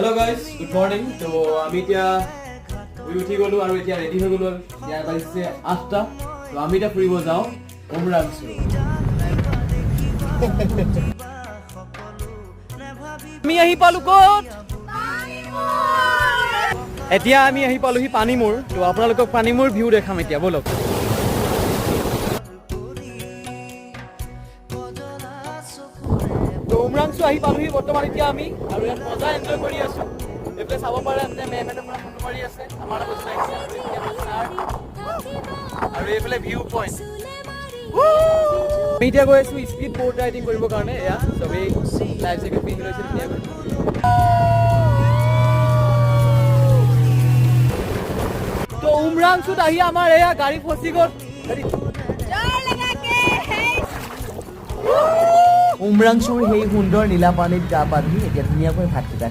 Hello' guys, good morning. তো আমি এতিয়া শুই উঠি গ'লো আৰু এতিয়া ৰেডি হৈ গ'লো। এতিয়া বাজিছে 8টা। তো আমি এতিয়া ফুৰিব যাওঁ উমৰাংচু। আমি আহি পালো ক'ত? এতিয়া আমি আহি পালোহি পানীমূৰ। তো আপোনালোকক পানীমূৰ ভিউ দেখাম এতিয়া, ব'লক। তো উমৰাংচু আহি পালোহি বৰ্তমান এতিয়া আমি আৰু ইয়াত মজা এনজয় কৰি আছো। এইফালে চাব পাৰে আপুনি, মেমহঁতে পুৰা ফটো মাৰি আছে আমাৰ লগত আহিছে। আৰু এইফালে আমাৰ ছাৰ আৰু এইফালে ভিউ পইণ্ট। আমি এতিয়া গৈ আছো স্পীড ব'ট ৰাইডিং কৰিবৰ কাৰণে। এয়া চবেই লাইফ জেকেট পিন্ধি লৈছে ধুনীয়াকৈ। তো উমৰাংচুত আহি আমাৰ এয়া গাড়ী ফচি গ'ল। উমৰাংচুৰ সেই সুন্দৰ নীলা পানীত গা পা ধুই এতিয়া ধুনীয়াকৈ ভাতকেইটা